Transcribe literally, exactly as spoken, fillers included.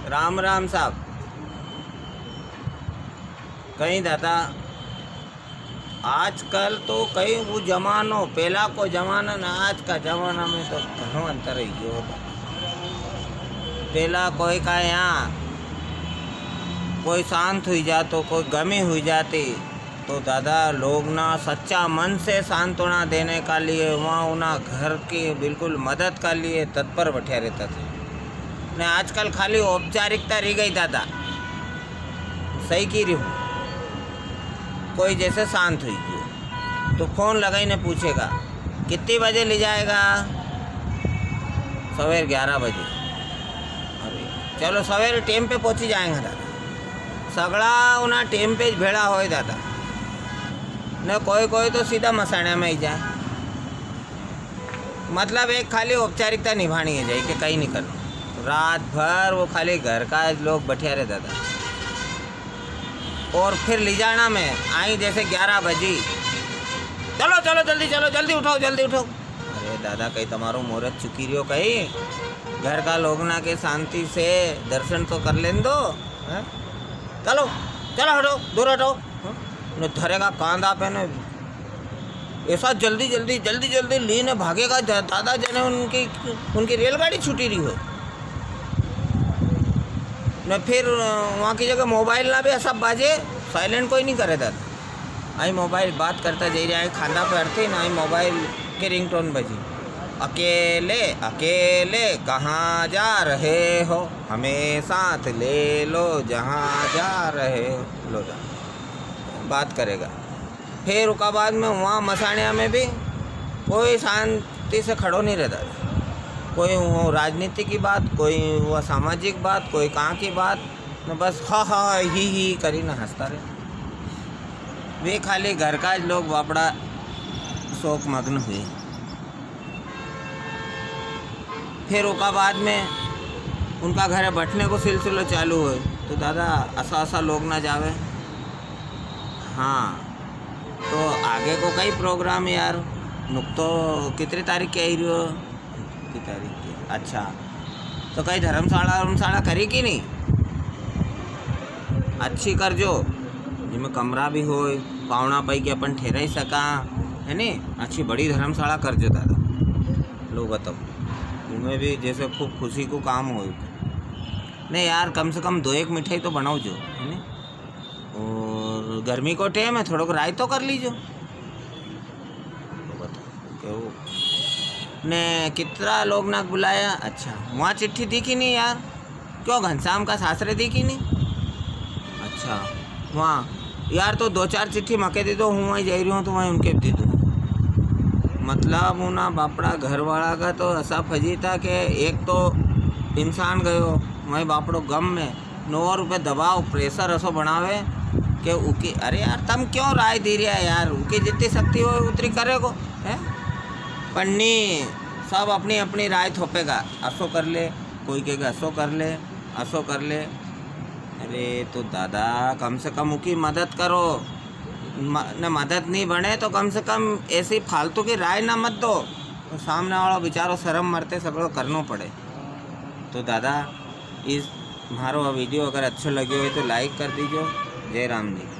राम राम साहब। कई दादा, आजकल तो कई वो जमानो, पहला को जमाना ना आज का जमाना में तो घणो अंतर ही गयो होता। पहला कोई का यहाँ कोई शांत हुई जातो, कोई गमी हुई जाती, तो दादा लोग ना सच्चा मन से सांत्वना देने का लिए वहाँ उना घर की बिल्कुल मदद का लिए तत्पर बैठा रहता था। ने आजकल खाली औपचारिकता रह गई दादा, सही की रही हूँ। कोई जैसे शांत हुई गयो तो फोन लगाई ने पूछेगा, "कितनी बजे ले जाएगा?" "सवेर ग्यारह बजे।" अरे चलो, सवेरे टेम पे पहुंची जाएंगे दादा। सगळा उना टेम पे ज भेळा होय दादा। ने कोई कोई तो सीधा मसाण्या में ही जाए। मतलब एक खाली औपचारिकता निभानी है जाए कि कई नी करनो। रात भर वो खाली घर का लोग बैठ्या रे दादा। और फिर ले जाना में आई जैसे ग्यारह बजी, "चलो, चलो, जल्दी चलो, जल्दी उठाओ, जल्दी उठाओ।" अरे दादा, कई तमारो मुहूर्त चुकी रियो कई? घर का लोग ना के शांति से दर्शन तो कर लेन दो, हैं? चलो, चलो, हटो, दूर हटो, हैं? ने धरेगा कांदा पे ने, ऐसा जल्दी, जल्दी, जल्दी, जल्दी लीने भागेगा दा-, दादा, जने उनकी, उनकी रेलगाड़ी छूटी रही हो। ने फिर, अ, वहाँ की जगह मोबाइल ना भी ऐसा बाजे, साइलेंट कोई नी करे दादा। आई मोबाइल बात करता जाई रिया है, खांदा पे अर्थी ना, आई मोबाइल की रिंगटोन बजी, "अकेले, अकेले कहाँ जा रहे हो, हमें साथ ले लो, जहाँ जा रहे हो।" लो जा, बात करेगा। फिर उका बाद में वहाँ मसाण्या में भी कोई शांति से खड़ो नी रहता था। कोई वो राजनीति की बात, कोई वो सामाजिक बात, कोई कहाँ की बात, न बस हा हा ही ही करी न हंसता रहे। वे खाली घर का ज लोग बापड़ा शोक मग्न हुए। फिर ओका बाद में उनका घरे बैठने को सिलसिलो चालू होय, तो दादा असा असा लोग ना जावे। हाँ, तो आगे को कई प्रोग्राम यार, नुकतो कितरी तारीख के आई रियो? कितरी तारीख के? अच्छा, तो कई धर्मशाला, धर्मशाला करी की नी? अच्छी करजो, जिमें कमरा भी होय, पावणा पई के अपन ठहराई सका, है नी? अच्छी बड़ी धर्मशाला करजो दादा। लो बताओ, उमें भी जैसे खूब खुशी को काम होय। नी यार, कम से कम दो एक मिठाई तो बनाओ जो, है नी? और गर्मी को टेम है, थोड़ो रायतो कर लीजो। ने कितरा लोग ना बुलाया? अच्छा, वहाँ चिट्ठी दिखी नी यार। क्यों, घनश्याम का सासरे दिखी नी? अच्छा, वहाँ यार, तो दो चार चिट्ठी मके दे दो, हूँ वहीं जाई रियो हूँ, तो वहीं उनके दे दूँ। मतलब, उना बापड़ा घर वाला का तो असा फजीता के एक तो इंसान गयो, वहीं बापड़ो गम में, ने और ऊपर दबाव, pressure असो बनावे के उकी, अरे यार, तम क्यों राय दी रिया यार? उकी जितनी शक्ति हो उतरी करेगो, हैं? पण नी, सब अपनी अपनी राय थोपेगा, असो कर ले, कोई कहेगा असो कर ले, असो कर ले। अरे तो दादा, कम से कम उकी मदद करो, म-, ने मदद नी बने तो कम से कम ऐसी फालतू की राय ना मत दो, तो सामने वालो बेचारो शर्म मरते सगळो करनो पड़े। तो दादा, इस म्हारो आ video अगर अच्छो लग्यो हो तो like कर दीजो। जय राम जी।